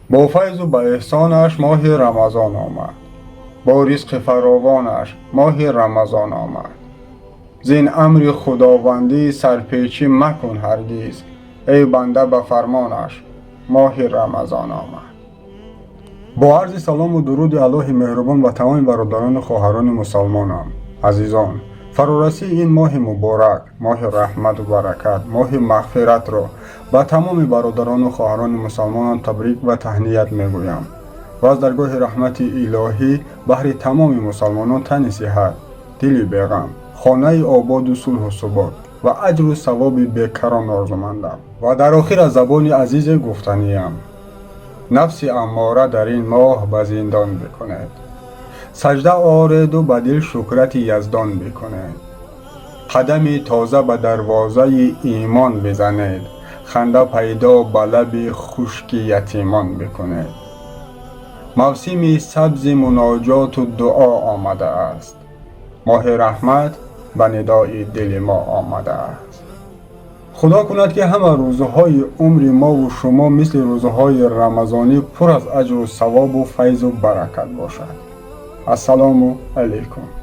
Бо файзу ба эҳсонаш моҳи Рамазон омад, бо ризқи фаровонаш моҳи Рамазон омад. Зин амри худовандӣ сарпечӣ макун ҳаргиз, эй банда, ба фармонаш моҳи Рамазон омад. Бо арзи салому дуруди Аллоҳи меҳрубон ба тамоми бародарону хоҳарони мусалмонам. Азизон, фарорасии ин моҳи муборак, моҳи раҳмату баракат, моҳи мағфиратро ба тамоми бародарону хоҳарони мусалмонам табрик ва таҳният мегӯям ва аз даргоҳи раҳмати илоҳӣ баҳри тамоми мусалмонон тани сиҳат, дили беғам, хонаи ободу сулҳу субот ва аҷру савоби бекарон орзумандам. Ва дар охир аз забони азизе гуфтаниям: нафси аммора дар ин моҳ ба зиндон бикунед, саҷда ореду ба дил шукрати Яздон бикунед, қадами тоза ба дарвозаи имон бизанед, ханда пайдо ба лаби хушки ятимон бикунед. Мавсими сабзи муноҷоту дуо омадааст, моҳи раҳмат ба нидои дили мо омадааст. Худо кунад, ки ҳама рӯзҳои умри мову шумо мисли рӯзҳои рамазонӣ пур аз аҷру савобу файзу баракат бошад. Ассалому алайкум.